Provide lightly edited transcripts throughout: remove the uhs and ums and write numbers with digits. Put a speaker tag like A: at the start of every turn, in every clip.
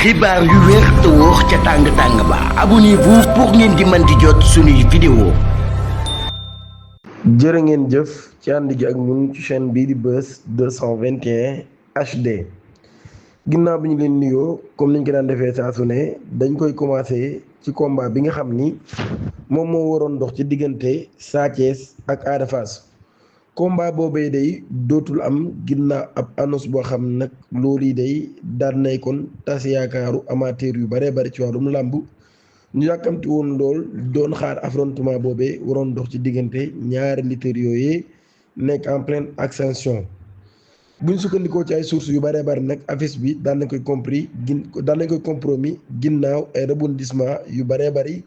A: xibaar yu wér te wóor ca tàng-tàng ba abonnez-vous pour ngeen di mën di jot suñuy vidéo.
B: jërë ngeen jëf ci ànd gi ak ñun ci chaîne bii di Buzz 221 HD ginnaaw bi ñu leen nuyoo comme niñ ko daan defee saa su ne dañ koy commencé ci combat bi nga xam ni moom moo waroon dox ci diggante Sa Thiès ak Ada Fass combat boobee day dootul am ginnaaw ab annonce boo xam nag loolu yi day daan nay kon tas yaakaaru amateur yu bare bari ci wàllum làmb ñu yàkkamti woon lool doon xaar affrontement boobee waroon dox ci diggante ñaari lutteurs yooyee nekk en pleine ascension buñ sukkandikoo ci ay sources yu bare bari nag affiche bi daan nañ koy compromis ginnaaw ay rebondissement yu bare bari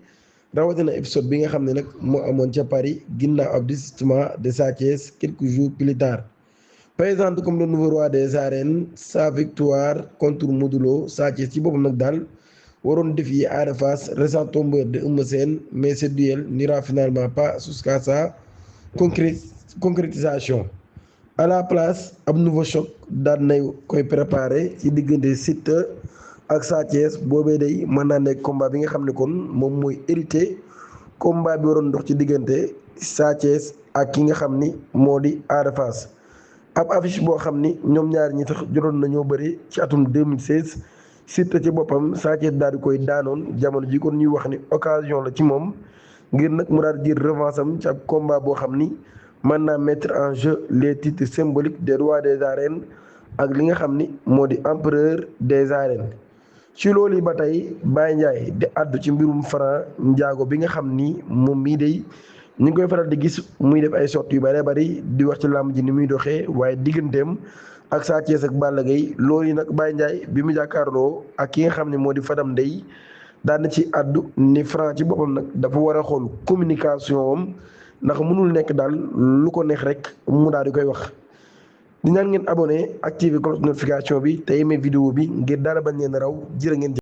B: rawatina épisode bi nga xam ne nag moo amoon ca Paris ginnaaw ab désistement de Sa Thiès quelques jours plus tard. Présenté comme le nouveau roi des arènes, sa victoire contre Modou Lo, Sa Thiès ci boppam nag daal waroon défier Ada Fass, récent tombeur de Eumeu Sène, mais ce duel n'ira finalement pas jusqu'à sa concrétisation. À la place ab nouveau choc daan nay koy préparé ci diggante Siteu ak Sa Thiès boobee day mën naa nekk combat bi nga xam ne kon moom mooy hérité combat bi waroon dox ci diggante Sa Thiès ak ki nga xam ni moo di Ada Fass ab affiche boo xam ni ñoom ñaar ñi tax jotoon nañoo bëri ci atum 2016 Siteu ci boppam Sa Thiès daal di koy daanoon jamono ji kon ñuy wax ni occasion la ci moom ngir nag mu daal di jël revanche am ci ab combat boo xam ni mën naa mettre en jeu les titres symboliques des rois des arènes ak li nga xam ni moo di empereur des arènes. ci loolu yi ba tey Baye Ndiaye di àddu ci mbirum Franc Ndiago bi nga xam ni moom mii day ñu ngi koy faral di gis muy def ay sorties yu bëree bëri di wax ci làmb ji ni muy doxee waaye digganteem ak Sa Thiès ak Balla Gaye loolu yi nag Baye Ndiaye bi mu jàkkaarloo ak ki nga xam ne moo di Fadam Ndeye daan na ci àddu ni Franc ci boppam nag dafa war a xool communication am ndax mënul nekk daal lu ko neex rek mu daal di koy wax. di ñaan ngeen abonné activer cloche notification bi te aimé vidéo bi ngir dara bañ leen raw jërë ngeen jëf